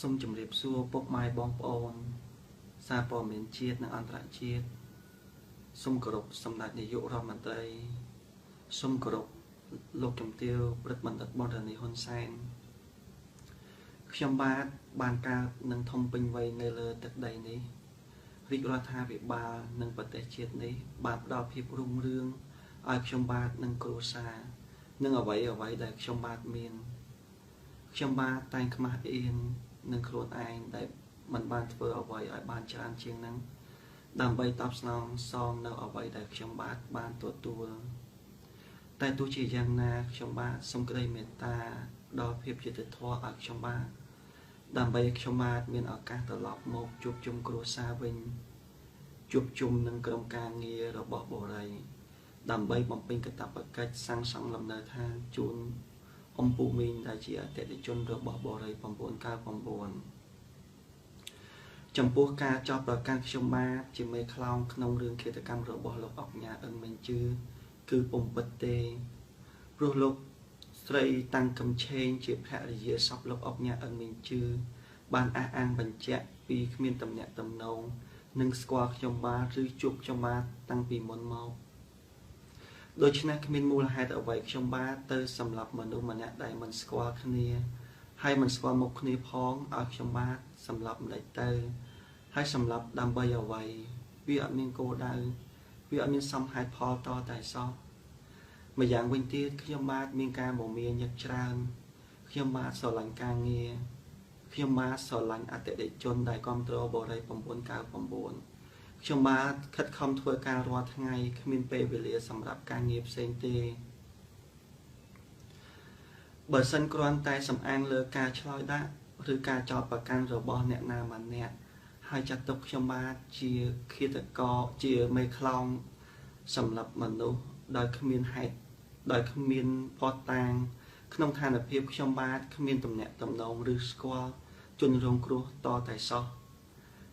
សូមជម្រាបសួរពុកម៉ែបងប្អូនសារព័ត៌មានជាតិនិងអន្តរជាតិសូមគោរពសម្ដេចនាយករដ្ឋមន្ត្រីសូមគោរពលោកជំទាវព្រឹទ្ធបណ្ឌិតប៊ុនរ៉ានីហ៊ុនសែនខ្ញុំបាទបានកើតនិងធំពេញវ័យនៅលើទឹកដីនេះរាជរដ្ឋាភិបាលនិងប្រទេសជាតិនេះបានផ្ដល់ភាពរុងរឿងឲ្យខ្ញុំបាទនិងគ្រួសារនិងអ្វីៗដែលខ្ញុំបាទមានខ្ញុំបាទតែងខ្មាស់អៀននឹងខ្លួនឯងដែលមិនបានធ្វើអ្វីឲ្យបានច្រើនជាងនឹងដើម្បីតបស្នងសងនៅអ្វីដែលខ្ញុំបាទបានទទួលតែទោះជាយ៉ាងណាខ្ញុំបាទសូមក្តីមេត្តាដល់ភាពយុត្តិធម៌ឲ្យខ្ញុំបាទដើម្បីខ្ញុំបាទមានឱកាសត្រឡប់មកជួបជុំគ្រួសារវិញជួបជុំនឹងក្រុមការងាររបស់បុរីដើម្បីបំពេញកាតព្វកិច្ចសាងសង់លំនៅឋានជូនអំពូមីងដែលជាអតិថិជនរបស់បុរី999ចំពោះការចោទប្រកាន់ខ្ញុំបាទជាមេខ្លោងក្នុងរឿងឃាតកម្មរបស់លោកអុកញ៉ាអឹងមេងជឺគឺពុំពិតទេព្រោះលោកស្រីតាំងកំឆេងជាភរិយាសពលោកអុកញ៉ាអឹងមេងជឺបានអះអាងបញ្ជាក់ពីគ្មានតំណែងតំណងនិងស្គាល់ខ្ញុំបាទឬជួបខ្ញុំបាទតាំងពីមុនមកដូច្នេះគ្មានមូលហេតុអ្វីខ្ញុំបាទទៅសម្លាប់មនុស្សម្នាក់ដែលមិនស្គាល់គ្នាហើយមិនស្គាល់មុខគ្នាផងឲ្យខ្ញុំបាទសម្លាប់ម្ដេចទៅហើយសម្លាប់ដើម្បីអ្វីវាអត់មានគោលដៅវាអត់មានសមហេតុផលតតែសោះម្យ៉ាងវិញទៀតខ្ញុំបាទមានការមមាញឹកច្រើនខ្ញុំបាទស្រឡាញ់ការងារខ្ញុំបាទស្រឡាញ់អតិថិជនដែលគ្រប់គ្រងបុរី999ខ្ញុំបាទខិតខំធ្វើការរាល់ថ្ងៃគ្មានពេលវេលាសម្រាប់ការងារផ្សេងទេបើសិនគ្រាន់តែសំអាងលើការឆ្លើយដាក់ឬការចោទប្រកាន់របស់អ្នកណាម្នាក់ហើយចាត់ទុកខ្ញុំបាទជាឃាតករជាមេខ្លោងសម្រាប់មនុស្សដោយគ្មានហេតុដោយគ្មានភស្តុតាងក្នុងឋានភាពខ្ញុំបាទគ្មានទំនាក់ទំនងឬស្គាល់ជនរងគ្រោះតតែសោះ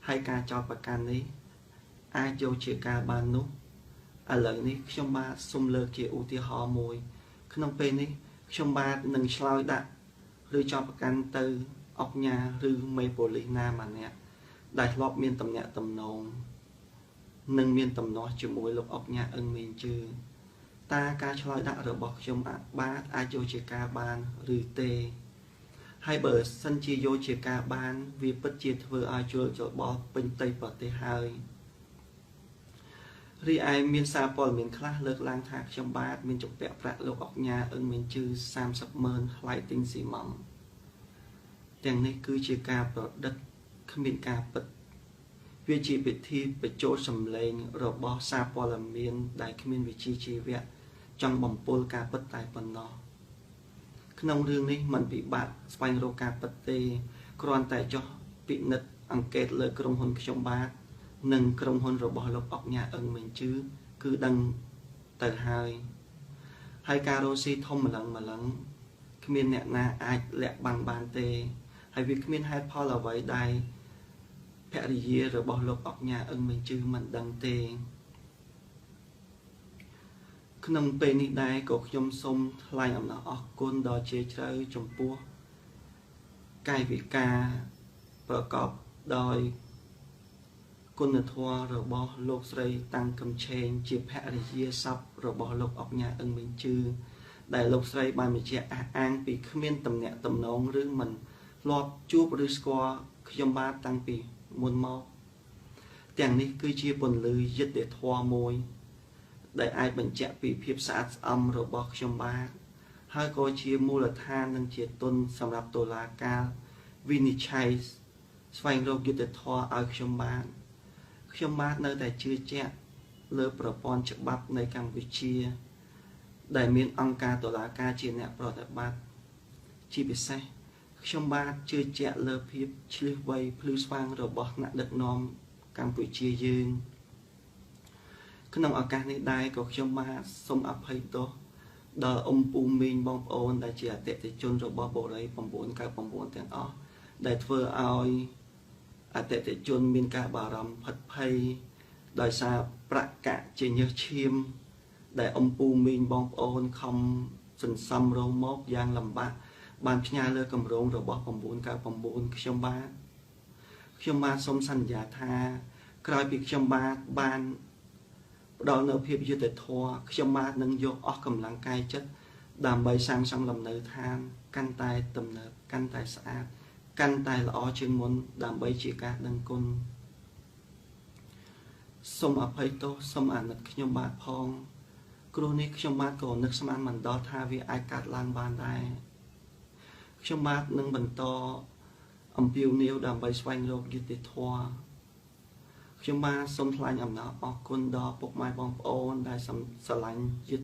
ហើយការចោទប្រកាន់នេះអាចយកជាការបាននោះឥឡូវនេះខ្ញុំបាទសូមលើកជាឧទាហរណ៍មួយក្នុងពេលនេះខ្ញុំបាទនឹងឆ្លើយដាក់ឬចោទប្រកាន់ទៅអុកញ៉ាឬមេប៉ូលីសណាម្នាក់ដែលធ្លាប់មានទំនាក់ទំនងនិងមានទំនាស់ជាមួយលោកអុកញ៉ាអឹងមេងជឺតើការឆ្លើយដាក់របស់ខ្ញុំបាទអាចយកជាការបានឬទេហើយបើសិនជាយកជាការបានវាពិតជាធ្វើឲ្យជលច្របល់ពេញផ្ទៃប្រទេសហើយរីឯមានសារព័ត៌មានខ្លះលើកឡើងថាខ្ញុំបាទមានជំពាក់ប្រាក់លោកអុកញ៉ាអឹងមេងជឺ30ម៉ឺនថ្លៃទិញស៊ីម៉ង់ទាំងនេះគឺជាការប្រឌិតគ្មានការពិតវាជាពិធីបញ្ចូលសម្លេងរបស់សារព័ត៌មានដែលគ្មានវិជ្ជាជីវៈចង់បំពុលការពិតតែប៉ុណ្ណោះក្នុងរឿងនេះមិនពិបាកស្វែងរកការពិតទេគ្រាន់តែចុះពិនិត្យអង្កេតលើក្រុមហ៊ុនខ្ញុំបាទនិងក្រុមហ៊ុនរបស់លោកអុកញ៉ាអឹងមេងជឺគឺដឹងទៅហើយហើយការរកស៊ីធំម្លឹងម្លឹងគ្មានអ្នកណាអាចលាក់បាំងបានទេហើយវាគ្មានហេតុផលអ្វីដែលភរិយារបស់លោកអុកញ៉ាអឹងមេងជឺមិនដឹងទេក្នុងពេលនេះដែរក៏ខ្ញុំសូមថ្លែងអំណរអគុណដ៏ជ្រាលជ្រៅចំពោះកាយវិការប្រកបដោយគុណធម៌របស់លោកស្រីតាំងកំឆេងជាភរិយាសពរបស់លោកអុកញ៉ាអឹងមេងជឺដែលលោកស្រីបានបញ្ជាក់អះអាងពីគ្មានទំនាក់ទំនងឬមិនធ្លាប់ជួបឬស្គាល់ខ្ញុំបាទតាំងពីមុនមកទាំងនេះគឺជាពន្លឺយុត្តិធម៌មួយដែលអាចបញ្ជាក់ពីភាពស្អាតស្អំរបស់ខ្ញុំបាទហើយក៏ជាមូលដ្ឋាននិងជាទុនសម្រាប់តុលាការវិនិច្ឆ័យស្វែងរកយុត្តិធម៌ឲ្យខ្ញុំបាទខ្ញុំបាទនៅតែជឿជាក់លើប្រព័ន្ធច្បាប់នៅកម្ពុជាដែលមានអង្គការតុលាការជាអ្នកប្រតិបត្តិជាពិសេសខ្ញុំបាទជឿជាក់លើភាពឆ្លៀសវៃភ្លឺស្វាងរបស់ថ្នាក់ដឹកនាំកម្ពុជាយើងក្នុងឱកាសនេះដែរក៏ខ្ញុំបាទសូមអភ័យទោសដល់អ៊ំពូមីងបងប្អូនដែលជាអតិថិជនរបស់បុរី999ទាំងអស់ដែលធ្វើឲ្យអតិថិជនមានការបារម្ភផិតភ័យដោយសារប្រាក់កាក់ជាញើសឈាមដែលអ៊ំពូមីងបងប្អូនខំសន្សំរងមកយ៉ាងលំបាក បានផ្ញើលើគម្រោងរបស់999ខ្ញុំបាទសូមសន្យាថាក្រោយពីខ្ញុំបាទបានផ្ដល់នៅភាពយុត្តិធម៌ខ្ញុំបាទនឹងយកអស់កម្លាំងកាយចិត្តដើម្បីសាងសង់លំនៅឋានកាន់តែទំនើបកាន់តែស្អាតកាន់តែល្អជាងមុនដើម្បីជាការដឹងគុណសូមអភ័យទោសសូមអាណិតខ្ញុំបាទផងគ្រោះនេះខ្ញុំបាទក៏នឹកស្មានមិនដល់ថាវាអាចកើតឡើងបានដែរខ្ញុំបាទនឹងបន្តអំពាវនាវដើម្បីស្វែងរកយុត្តិធម៌ខ្ញុំបាទសូមថ្លែងអំណរអគុណដល់ពុកម៉ែបងប្អូនដែលស្រឡាញ់យុ